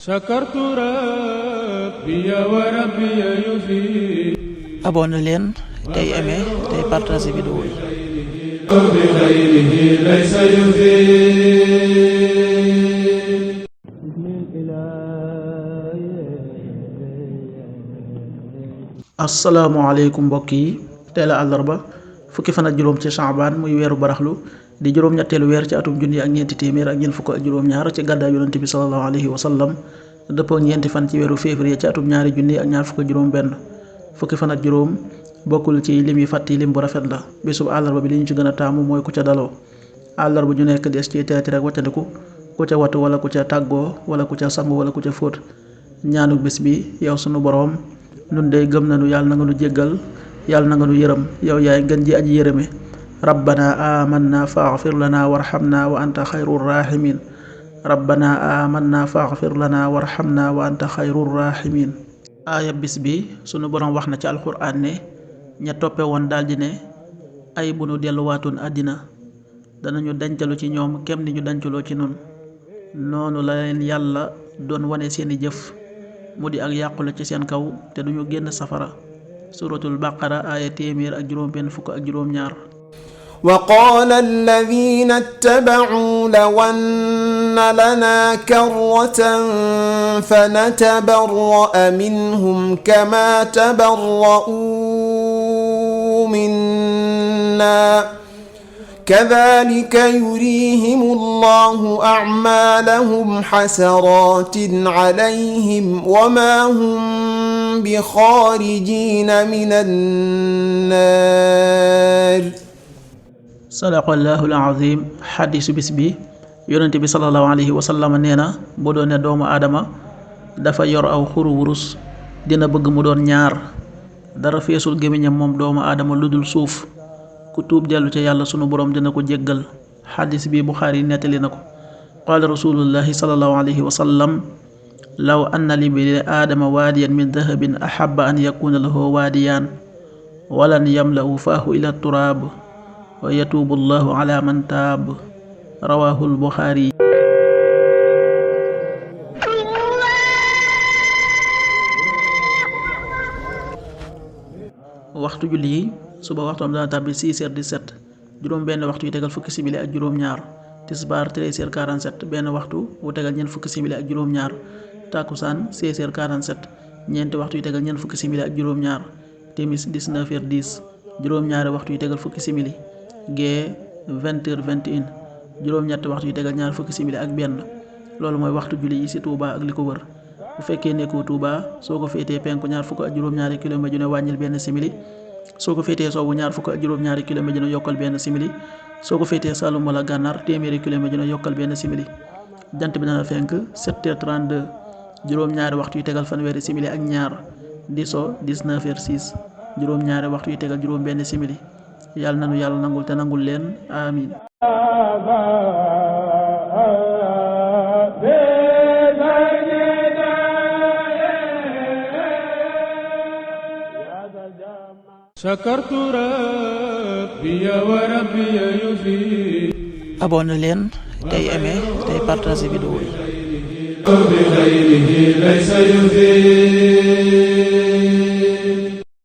sakartu rabbi wa rabbi yufi. abonné leen tey aimé tey partagé vidéo yi. bi xayrihi laysa yufi. asalaamaaleykum mbokk yi, tey la àllarba fukki fan ak juróom ci Shaabaan muy weeru baraxlu di juróom-ñetteelu weer ci atum junni ak ñeenti téeméer ak ñeent fukk ak juróom-ñaar ci gàddaay yonent bi sallallahu alayhi wa sallam dëppoo ñeenti fan ci weeru février ci atum ñaari junni ak ñaar fukk ak juróom-benn. fukki fan ak juróom bokkul ci lim yi fàtti lim bu rafet la. bisub àllarba bi li ñu ci gën a taamu mooy ku ca daloo. àllarba ju nekk des ci teeti rek waccandiku ku ca watu wala ku ca tàggoo wala ku ca sangu wala ku ca fóot. ñaanu bés bi yow sunu boroom, nun dey gëm nañu yàlla na nga nu jéggal, yàlla na nga nu yërëm, yow yaay ngën ji aji yërëme. rabbana amanna faghfir lana warhamna wa anta xayrur rahimin. rabbana amanna faghfir lana warhamna wa anta xayrur rahimin. aaya bis bi sunu boroom wax na ci alxuraan ne ña toppe woon daldi ne ay bu nu delluwaatoon àddina danañu dencalu ci ñoom kem ni ñu dencaloo ci nun. noonu la leen yàlla doon wane seeni jëf mu di ak yàqule ci seen kaw te duñu génn safara. suratul baqara aaya téeméer ak juróom benn fukk ak juróom ñaar. wa qaala alladina ittabacuu law anna lana karratan fanatabarra'a minhum kama tabarra'uu minna kadhalika yurihim allahu a'malahum hasaratin alayhim wama hum bikharijina minan nar. sadaqallahul azim. xadiisu bis bi yonente bi sallallahu alayhi wa sallam nee na bu doon ne doomu aadama dafa yor aw xuru wurus dina bëgg mu doon ñaar. dara feesul gémmiñam moom doomu aadama lu dul suuf. ku tuub dellu ca yàlla sunu boroom dina ko jéggal. xadis bi Buxaari nettali na ko. qaala rasulullahi sallallahu alayhi wa sallam law anna li bani aadama waadiyan min dahabin ahabba an yakuna lahu waadiyaan walan yamla'u faahu ila turaab wa yatuubu allahu ala man taab. rawaahul Buxaari. waxtu julli yi suba waxtoom dana tàbbi 6h17 juróom benn waxtu yu tegal fukki simili ak juróom ñaar. tisbaar 13h47 benn waxtu wu tegal ñeent fukki simili ak juróom ñaar. takkusaan 16h47 ñeenti waxtu yu tegal ñeent fukki simili ak juróom ñaar. timis 19h10 juróom ñaari waxtu yu tegal fukki simili. gee 20h21 juróom ñetti waxtu yu tegal ñaar fukki simili ak benn. loolu mooy waxtu julli yi ci Touba ak li ko wër. bu fekkee nekkoo Touba soo ko féetee penku ñaar fukk ak juróom-ñaari kilomètre ju ne wàññil benn simili. soo ko féetee sowwu ñaar fukk ak juróom-ñaari kilomètre ju ne yokkal benn simili. soo ko féetee Saloum wala Gànnaar téeméeri kilomètre ju ne yokkal benn simili. jant bi dana fenk 7h32 juróom-ñaari waxtu yu tegal fanweeri simili ak ñaar. di so 19h06 juróom-ñaari waxtu yu tegal juróom benn simili. yàlla nanu yàlla nangul te nangul leen amin. sakartu rabbi wa rabbi yufi. abonné leen tey aimé tey partagé vidéo yi. bi xayrihi laysa yufi.